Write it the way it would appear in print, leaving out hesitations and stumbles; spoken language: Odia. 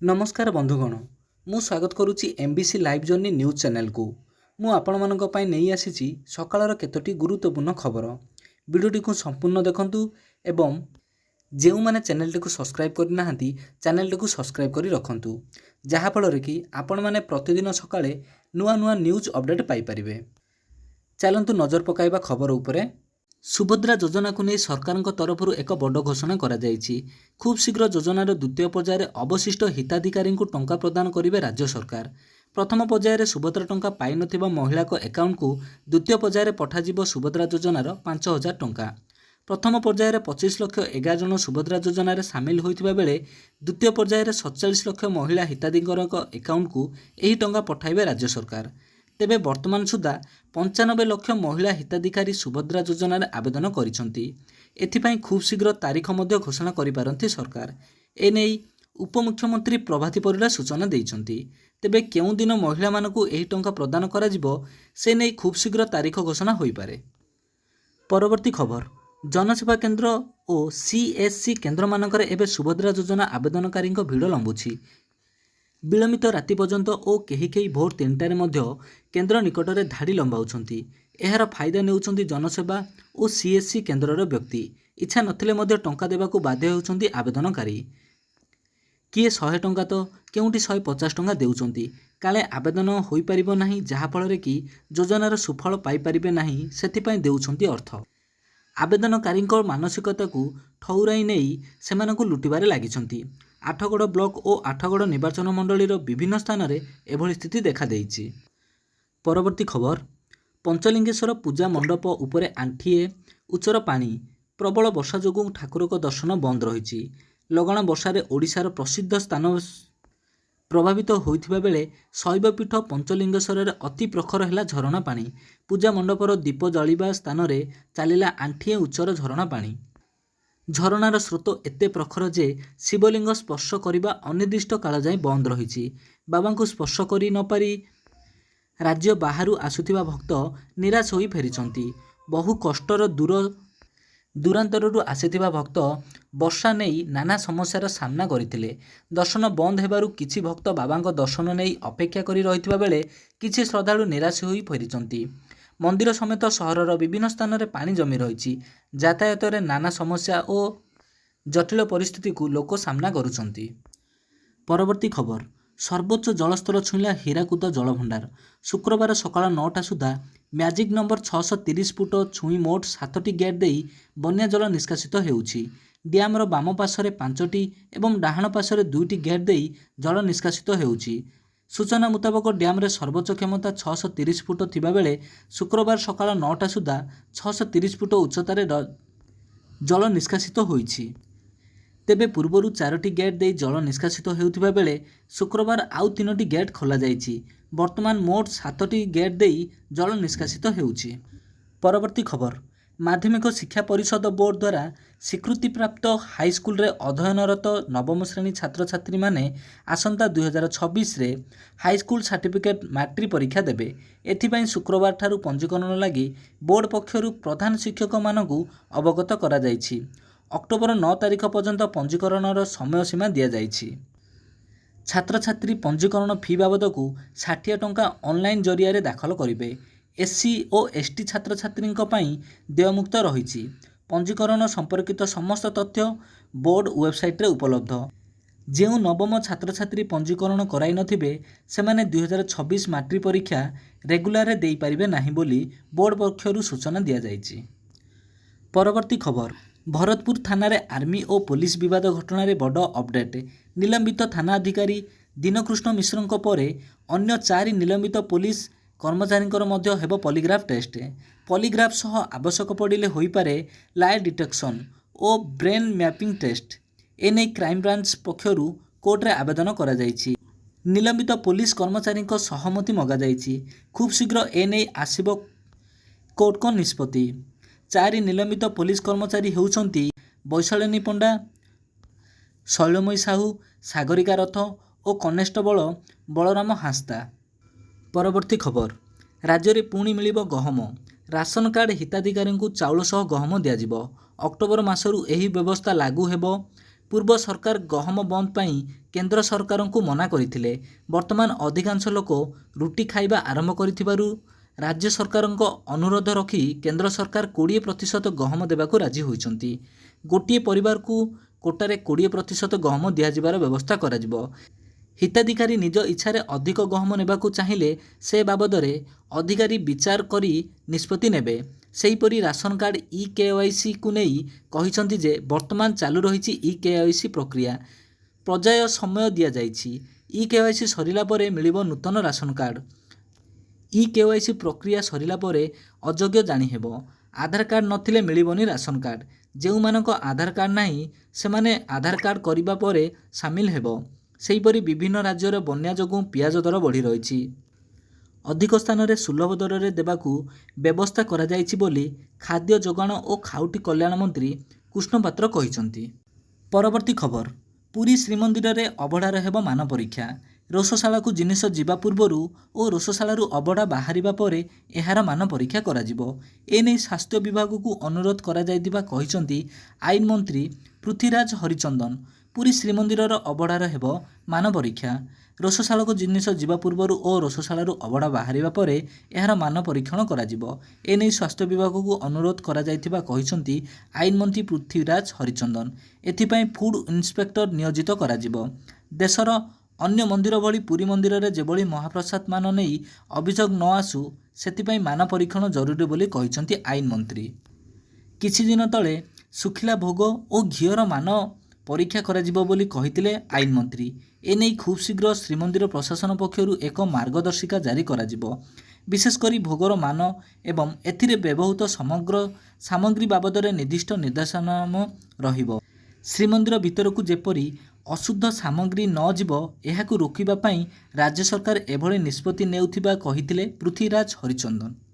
ନମସ୍କାର ବନ୍ଧୁଗଣ, ମୁଁ ସ୍ୱାଗତ କରୁଛି M B C live journey news ଚ୍ୟାନେଲକୁ। ମୁଁ ଆପଣମାନଙ୍କ ପାଇଁ ନେଇ ଆସିଛି ସକାଳର କେତୋଟି ଗୁରୁତ୍ୱପୂର୍ଣ୍ଣ ଖବର। ଭିଡ଼ିଓଟିକୁ ସମ୍ପୂର୍ଣ୍ଣ ଦେଖନ୍ତୁ ଏବଂ ଯେଉଁମାନେ ଚ୍ୟାନେଲଟିକୁ ସବସ୍କ୍ରାଇବ୍ କରିନାହାନ୍ତି, ଚ୍ୟାନେଲଟିକୁ ସବସ୍କ୍ରାଇବ୍ କରି ରଖନ୍ତୁ, ଯାହାଫଳରେ କି ଆପଣମାନେ ପ୍ରତିଦିନ ସକାଳେ ନୂଆ ନୂଆ ନ୍ୟୁଜ୍ ଅପଡ଼େଟ୍ ପାଇପାରିବେ। ଚାଲନ୍ତୁ ନଜର ପକାଇବା ଖବର ଉପରେ। ସୁଭଦ୍ରା ଯୋଜନାକୁ ନେଇ ସରକାରଙ୍କ ତରଫରୁ ଏକ ବଡ଼ ଘୋଷଣା କରାଯାଇଛି। ଖୁବ୍ ଶୀଘ୍ର ଯୋଜନାର ଦ୍ୱିତୀୟ ପର୍ଯ୍ୟାୟରେ ଅବଶିଷ୍ଟ ହିତାଧିକାରୀଙ୍କୁ ଟଙ୍କା ପ୍ରଦାନ କରିବେ ରାଜ୍ୟ ସରକାର। ପ୍ରଥମ ପର୍ଯ୍ୟାୟରେ ସୁଭଦ୍ରା ଟଙ୍କା ପାଇନଥିବା ମହିଳାଙ୍କ ଆକାଉଣ୍ଟକୁ ଦ୍ୱିତୀୟ ପର୍ଯ୍ୟାୟରେ ପଠାଯିବ ସୁଭଦ୍ରା ଯୋଜନାର 5000 ଟଙ୍କା। ପ୍ରଥମ ପର୍ଯ୍ୟାୟରେ 25 ଲକ୍ଷ 11 ଜଣ ସୁଭଦ୍ରା ଯୋଜନାରେ ସାମିଲ ହୋଇଥିବା ବେଳେ ଦ୍ୱିତୀୟ ପର୍ଯ୍ୟାୟରେ 47 ଲକ୍ଷ ମହିଳା ହିତାଧିକାରୀଙ୍କ ଆକାଉଣ୍ଟକୁ ଏହି ଟଙ୍କା ପଠାଇବେ ରାଜ୍ୟ ସରକାର। ତେବେ ବର୍ତ୍ତମାନ ସୁଦ୍ଧା 95 ଲକ୍ଷ ମହିଳା ହିତାଧିକାରୀ ସୁଭଦ୍ରା ଯୋଜନାରେ ଆବେଦନ କରିଛନ୍ତି। ଏଥିପାଇଁ ଖୁବ୍ ଶୀଘ୍ର ତାରିଖ ମଧ୍ୟ ଘୋଷଣା କରିପାରନ୍ତି ସରକାର। ଏନେଇ ଉପମୁଖ୍ୟମନ୍ତ୍ରୀ ପ୍ରଭାତୀ ପରିଡ଼ା ସୂଚନା ଦେଇଛନ୍ତି। ତେବେ କେଉଁ ଦିନ ମହିଳାମାନଙ୍କୁ ଏହି ଟଙ୍କା ପ୍ରଦାନ କରାଯିବ, ସେ ନେଇ ଖୁବ୍ ଶୀଘ୍ର ତାରିଖ ଘୋଷଣା ହୋଇପାରେ। ପରବର୍ତ୍ତୀ ଖବର, ଜନସେବା କେନ୍ଦ୍ର ଓ ସିଏସ୍ସି କେନ୍ଦ୍ରମାନଙ୍କରେ ଏବେ ସୁଭଦ୍ରା ଯୋଜନା ଆବେଦନକାରୀଙ୍କ ଭିଡ଼ ଲମ୍ବୁଛି। ବିଳମ୍ବିତ ରାତି ପର୍ଯ୍ୟନ୍ତ ଓ କେହି କେହି ଭୋର 3ଟାରେ ମଧ୍ୟ କେନ୍ଦ୍ର ନିକଟରେ ଧାଡ଼ି ଲମ୍ବାଉଛନ୍ତି। ଏହାର ଫାଇଦା ନେଉଛନ୍ତି ଜନସେବା ଓ ସିଏସ୍ସି କେନ୍ଦ୍ରର ବ୍ୟକ୍ତି। ଇଚ୍ଛା ନଥିଲେ ମଧ୍ୟ ଟଙ୍କା ଦେବାକୁ ବାଧ୍ୟ ହେଉଛନ୍ତି ଆବେଦନକାରୀ। କିଏ 100 ଟଙ୍କା ତ କେଉଁଠି 150 ଟଙ୍କା ଦେଉଛନ୍ତି। କାଳେ ଆବେଦନ ହୋଇପାରିବ ନାହିଁ, ଯାହାଫଳରେ କି ଯୋଜନାର ସୁଫଳ ପାଇପାରିବେ ନାହିଁ, ସେଥିପାଇଁ ଦେଉଛନ୍ତି ଅର୍ଥ। ଆବେଦନକାରୀଙ୍କ ମାନସିକତାକୁ ଠଉରାଇ ନେଇ ସେମାନଙ୍କୁ ଲୁଟିବାରେ ଲାଗିଛନ୍ତି। ଆଠଗଡ଼ ବ୍ଲକ ଓ ଆଠଗଡ଼ ନିର୍ବାଚନ ମଣ୍ଡଳୀର ବିଭିନ୍ନ ସ୍ଥାନରେ ଏଭଳି ସ୍ଥିତି ଦେଖାଦେଇଛି। ପରବର୍ତ୍ତୀ ଖବର, ପଞ୍ଚଲିଙ୍ଗେଶ୍ୱର ପୂଜା ମଣ୍ଡପ ଉପରେ ଆଣ୍ଠିଏ ଉଚ୍ଚର ପାଣି। ପ୍ରବଳ ବର୍ଷା ଯୋଗୁଁ ଠାକୁରଙ୍କ ଦର୍ଶନ ବନ୍ଦ ରହିଛି। ଲଗାଣ ବର୍ଷାରେ ଓଡ଼ିଶାର ପ୍ରସିଦ୍ଧ ସ୍ଥାନ ପ୍ରଭାବିତ ହୋଇଥିବା ବେଳେ ଶୈବପୀଠ ପଞ୍ଚଲିଙ୍ଗେଶ୍ୱରରେ ଅତି ପ୍ରଖର ହେଲା ଝରଣା ପାଣି। ପୂଜା ମଣ୍ଡପର ଦୀପ ଜଳିବା ସ୍ଥାନରେ ଚାଲିଲା ଆଣ୍ଠିଏ ଉଚ୍ଚର ଝରଣା ପାଣି। ଝରଣାର ସ୍ରୋତ ଏତେ ପ୍ରଖର ଯେ ଶିବଲିଙ୍ଗ ସ୍ପର୍ଶ କରିବା ଅନିର୍ଦ୍ଦିଷ୍ଟ କାଳ ଯାଏଁ ବନ୍ଦ ରହିଛି। ବାବାଙ୍କୁ ସ୍ପର୍ଶ କରି ନପାରି ରାଜ୍ୟ ବାହାରୁ ଆସୁଥିବା ଭକ୍ତ ନିରାଶ ହୋଇ ଫେରିଛନ୍ତି। ବହୁ କଷ୍ଟରେ ଦୂର ଦୂରାନ୍ତରରୁ ଆସିଥିବା ଭକ୍ତ ବର୍ଷା ନେଇ ନାନା ସମସ୍ୟାର ସାମ୍ନା କରିଥିଲେ। ଦର୍ଶନ ବନ୍ଦ ହେବାରୁ କିଛି ଭକ୍ତ ବାବାଙ୍କ ଦର୍ଶନ ନେଇ ଅପେକ୍ଷା କରି ରହିଥିବା ବେଳେ କିଛି ଶ୍ରଦ୍ଧାଳୁ ନିରାଶ ହୋଇ ଫେରିଛନ୍ତି। ମନ୍ଦିର ସମେତ ସହରର ବିଭିନ୍ନ ସ୍ଥାନରେ ପାଣି ଜମି ରହିଛି। ଯାତାୟାତରେ ନାନା ସମସ୍ୟା ଓ ଜଟିଳ ପରିସ୍ଥିତିକୁ ଲୋକ ସାମ୍ନା କରୁଛନ୍ତି। ପରବର୍ତ୍ତୀ ଖବର, ସର୍ବୋଚ୍ଚ ଜଳସ୍ତର ଛୁଇଁଲା ହୀରାକୁଦ ଜଳଭଣ୍ଡାର। ଶୁକ୍ରବାର ସକାଳ 9ଟା ସୁଦ୍ଧା ମ୍ୟାଜିକ୍ ନମ୍ବର 630 ଫୁଟ ଛୁଇଁ ମୋଟ ସାତଟି ଗେଟ୍ ଦେଇ ବନ୍ୟା ଜଳ ନିଷ୍କାସିତ ହେଉଛି। ଡ୍ୟାମର ବାମ ପାର୍ଶ୍ୱରେ ପାଞ୍ଚଟି ଏବଂ ଡାହାଣ ପାର୍ଶ୍ୱରେ ଦୁଇଟି ଗେଟ୍ ଦେଇ ଜଳ ନିଷ୍କାସିତ ହେଉଛି। ସୂଚନା ମୁତାବକ, ଡ୍ୟାମରେ ସର୍ବୋଚ୍ଚ କ୍ଷମତା 630 ଫୁଟ ଥିବାବେଳେ ଶୁକ୍ରବାର ସକାଳ 9ଟା ସୁଦ୍ଧା 630 ଫୁଟ ଉଚ୍ଚତାରେ ଜଳ ନିଷ୍କାସିତ ହୋଇଛି। ତେବେ ପୂର୍ବରୁ ଚାରୋଟି ଗେଟ୍ ଦେଇ ଜଳ ନିଷ୍କାସିତ ହେଉଥିବା ବେଳେ ଶୁକ୍ରବାର ଆଉ ତିନୋଟି ଗେଟ୍ ଖୋଲାଯାଇଛି। ବର୍ତ୍ତମାନ ମୋଟ ସାତଟି ଗେଟ୍ ଦେଇ ଜଳ ନିଷ୍କାସିତ ହେଉଛି। ପରବର୍ତ୍ତୀ ଖବର, ମାଧ୍ୟମିକ ଶିକ୍ଷା ପରିଷଦ ବୋର୍ଡ ଦ୍ୱାରା ସ୍ୱୀକୃତିପ୍ରାପ୍ତ ହାଇସ୍କୁଲରେ ଅଧ୍ୟୟନରତ ନବମ ଶ୍ରେଣୀ ଛାତ୍ରଛାତ୍ରୀମାନେ ଆସନ୍ତା 2026ରେ ହାଇସ୍କୁଲ ସାର୍ଟିଫିକେଟ୍ ମାଟ୍ରିକ ପରୀକ୍ଷା ଦେବେ। ଏଥିପାଇଁ ଶୁକ୍ରବାରଠାରୁ ପଞ୍ଜୀକରଣ ଲାଗି ବୋର୍ଡ ପକ୍ଷରୁ ପ୍ରଧାନ ଶିକ୍ଷକମାନଙ୍କୁ ଅବଗତ କରାଯାଇଛି। ଅକ୍ଟୋବର 9 ତାରିଖ ପର୍ଯ୍ୟନ୍ତ ପଞ୍ଜୀକରଣର ସମୟ ସୀମା ଦିଆଯାଇଛି। ଛାତ୍ରଛାତ୍ରୀ ପଞ୍ଜୀକରଣ ଫି ବାବଦକୁ 60 ଟଙ୍କା ଅନଲାଇନ୍ ଜରିଆରେ ଦାଖଲ କରିବେ। ଏସ୍ସି ଓ ଏସ୍ଟି ଛାତ୍ରଛାତ୍ରୀଙ୍କ ପାଇଁ ଦେୟମୁକ୍ତ ରହିଛି। ପଞ୍ଜୀକରଣ ସମ୍ପର୍କିତ ସମସ୍ତ ତଥ୍ୟ ବୋର୍ଡ ୱେବସାଇଟ୍ରେ ଉପଲବ୍ଧ। ଯେଉଁ ନବମ ଛାତ୍ରଛାତ୍ରୀ ପଞ୍ଜୀକରଣ କରାଇନଥିବେ, ସେମାନେ 2026 ମାଟ୍ରିକ ପରୀକ୍ଷା ରେଗୁଲାରରେ ଦେଇପାରିବେ ନାହିଁ ବୋଲି ବୋର୍ଡ ପକ୍ଷରୁ ସୂଚନା ଦିଆଯାଇଛି। ପରବର୍ତ୍ତୀ ଖବର, ଭରତପୁର ଥାନାରେ ଆର୍ମି ଓ ପୋଲିସ ବିବାଦ ଘଟଣାରେ ବଡ଼ ଅପଡେଟ୍। ନିଲମ୍ବିତ ଥାନା ଅଧିକାରୀ ଦୀନକୃଷ୍ଣ ମିଶ୍ରଙ୍କ ପରେ ଅନ୍ୟ ଚାରି ନିଲମ୍ବିତ ପୋଲିସ କର୍ମଚାରୀଙ୍କର ମଧ୍ୟ ହେବ ପଲିଗ୍ରାଫ ଟେଷ୍ଟ। ପଲିଗ୍ରାଫ ସହ ଆବଶ୍ୟକ ପଡ଼ିଲେ ହୋଇପାରେ ଲାଏ ଡିଟେକ୍ସନ ଓ ବ୍ରେନ୍ ମ୍ୟାପିଂ ଟେଷ୍ଟ। ଏନେଇ କ୍ରାଇମବ୍ରାଞ୍ଚ ପକ୍ଷରୁ କୋର୍ଟରେ ଆବେଦନ କରାଯାଇଛି। ନିଲମ୍ବିତ ପୋଲିସ କର୍ମଚାରୀଙ୍କ ସହମତି ମଗାଯାଇଛି। ଖୁବ୍ ଶୀଘ୍ର ଏନେଇ ଆସିବ କୋର୍ଟଙ୍କ ନିଷ୍ପତ୍ତି। ଚାରି ନିଲମ୍ବିତ ପୋଲିସ କର୍ମଚାରୀ ହେଉଛନ୍ତି ବୈଶାଳିନୀ ପଣ୍ଡା, ଶୈଳମୟୀ ସାହୁ, ସାଗରିକା ରଥ ଓ କନେଷ୍ଟବଳ ବଳରାମ ହାଁସଦା। ପରବର୍ତ୍ତୀ ଖବର, ରାଜ୍ୟରେ ପୁଣି ମିଳିବ ଗହମ। ରାସନ କାର୍ଡ ହିତାଧିକାରୀଙ୍କୁ ଚାଉଳ ସହ ଗହମ ଦିଆଯିବ। ଅକ୍ଟୋବର ମାସରୁ ଏହି ବ୍ୟବସ୍ଥା ଲାଗୁ ହେବ। ପୂର୍ବ ସରକାର ଗହମ ବନ୍ଦ ପାଇଁ କେନ୍ଦ୍ର ସରକାରଙ୍କୁ ମନା କରିଥିଲେ। ବର୍ତ୍ତମାନ ଅଧିକାଂଶ ଲୋକ ରୁଟି ଖାଇବା ଆରମ୍ଭ କରିଥିବାରୁ ରାଜ୍ୟ ସରକାରଙ୍କ ଅନୁରୋଧ ରଖି କେନ୍ଦ୍ର ସରକାର 20% ଗହମ ଦେବାକୁ ରାଜି ହୋଇଛନ୍ତି। ଗୋଟିଏ ପରିବାରକୁ କୋଟାରେ 20% ଗହମ ଦିଆଯିବାର ବ୍ୟବସ୍ଥା କରାଯିବ। ହିତାଧିକାରୀ ନିଜ ଇଚ୍ଛାରେ ଅଧିକ ଗହମ ନେବାକୁ ଚାହିଁଲେ ସେ ବାବଦରେ ଅଧିକାରୀ ବିଚାର କରି ନିଷ୍ପତ୍ତି ନେବେ। ସେହିପରି ରାସନ କାର୍ଡ ଇ-କେୱାଇସିକୁ ନେଇ କହିଛନ୍ତି ଯେ, ବର୍ତ୍ତମାନ ଚାଲୁ ରହିଛି ଇ-କେୱାଇସି ପ୍ରକ୍ରିୟା। ପର୍ଯ୍ୟାୟ ସମୟ ଦିଆଯାଇଛି। ଇ-କେୱାଇସି ସରିଲା ପରେ ମିଳିବ ନୂତନ ରାସନ କାର୍ଡ। ଇ-କେୱାଇସି ପ୍ରକ୍ରିୟା ସରିଲା ପରେ ଅଯୋଗ୍ୟ ଜାଣିହେବ। ଆଧାର କାର୍ଡ ନଥିଲେ ମିଳିବନି ରାସନ କାର୍ଡ। ଯେଉଁମାନଙ୍କ ଆଧାର କାର୍ଡ ନାହିଁ, ସେମାନେ ଆଧାର କାର୍ଡ କରିବା ପରେ ସାମିଲ ହେବ। ସେହିପରି ବିଭିନ୍ନ ରାଜ୍ୟରେ ବନ୍ୟା ଯୋଗୁଁ ପିଆଜ ଦର ବଢ଼ି ରହିଛି। ଅଧିକ ସ୍ଥାନରେ ସୁଲଭ ଦରରେ ଦେବାକୁ ବ୍ୟବସ୍ଥା କରାଯାଇଛି ବୋଲି ଖାଦ୍ୟ ଯୋଗାଣ ଓ ଖାଉଟି କଲ୍ୟାଣ ମନ୍ତ୍ରୀ କୃଷ୍ଣ ପାତ୍ର କହିଛନ୍ତି। ପରବର୍ତ୍ତୀ ଖବର, ପୁରୀ ଶ୍ରୀମନ୍ଦିରରେ ଅବଢ଼ାର ହେବ ମାନ ପରୀକ୍ଷା। ରୋଷଶାଳାକୁ ଜିନିଷ ଯିବା ପୂର୍ବରୁ ଓ ରୋଷଶାଳାରୁ ଅବଢ଼ା ବାହାରିବା ପରେ ଏହାର ମାନ ପରୀକ୍ଷା କରାଯିବ। ଏନେଇ ସ୍ୱାସ୍ଥ୍ୟ ବିଭାଗକୁ ଅନୁରୋଧ କରାଯାଇଥିବା କହିଛନ୍ତି ଆଇନ ମନ୍ତ୍ରୀ ପୃଥ୍ୱୀରାଜ ହରିଚନ୍ଦନ। ପୁରୀ ଶ୍ରୀମନ୍ଦିରର ଅବଢ଼ାର ହେବ ମାନ ପରୀକ୍ଷା। ରୋଷଶାଳାକୁ ଜିନିଷ ଯିବା ପୂର୍ବରୁ ଓ ରୋଷଶାଳାରୁ ଅବଢ଼ା ବାହାରିବା ପରେ ଏହାର ମାନ ପରୀକ୍ଷଣ କରାଯିବ। ଏନେଇ ସ୍ୱାସ୍ଥ୍ୟ ବିଭାଗକୁ ଅନୁରୋଧ କରାଯାଇଥିବା କହିଛନ୍ତି ଆଇନ ମନ୍ତ୍ରୀ ପୃଥ୍ୱୀରାଜ ହରିଚନ୍ଦନ। ଏଥିପାଇଁ ଫୁଡ୍ ଇନ୍ସପେକ୍ଟର ନିୟୋଜିତ କରାଯିବ। ଦେଶର ଅନ୍ୟ ମନ୍ଦିର ଭଳି ପୁରୀ ମନ୍ଦିରରେ ଯେଭଳି ମହାପ୍ରସାଦ ମାନ ନେଇ ଅଭିଯୋଗ ନ ଆସୁ, ସେଥିପାଇଁ ମାନ ପରୀକ୍ଷଣ ଜରୁରୀ ବୋଲି କହିଛନ୍ତି ଆଇନ ମନ୍ତ୍ରୀ। କିଛିଦିନ ତଳେ ଶୁଖିଲା ଭୋଗ ଓ ଘିଅର ମାନ ପରୀକ୍ଷା କରାଯିବ ବୋଲି କହିଥିଲେ ଆଇନ ମନ୍ତ୍ରୀ। ଏନେଇ ଖୁବଶୀଘ୍ର ଶ୍ରୀମନ୍ଦିର ପ୍ରଶାସନ ପକ୍ଷରୁ ଏକ ମାର୍ଗଦର୍ଶିକା ଜାରି କରାଯିବ। ବିଶେଷକରି ଭୋଗର ମାନ ଏବଂ ଏଥିରେ ବ୍ୟବହୃତ ସମଗ୍ର ସାମଗ୍ରୀ ବାବଦରେ ନିର୍ଦ୍ଦିଷ୍ଟ ନିର୍ଦ୍ଦେଶନାମା ରହିବ। ଶ୍ରୀମନ୍ଦିର ଭିତରକୁ ଯେପରି ଅଶୁଦ୍ଧ ସାମଗ୍ରୀ ନ ଯିବ, ଏହାକୁ ରୋକିବା ପାଇଁ ରାଜ୍ୟ ସରକାର ଏଭଳି ନିଷ୍ପତ୍ତି ନେଉଥିବା କହିଥିଲେ ପୃଥ୍ୱୀରାଜ ହରିଚନ୍ଦନ।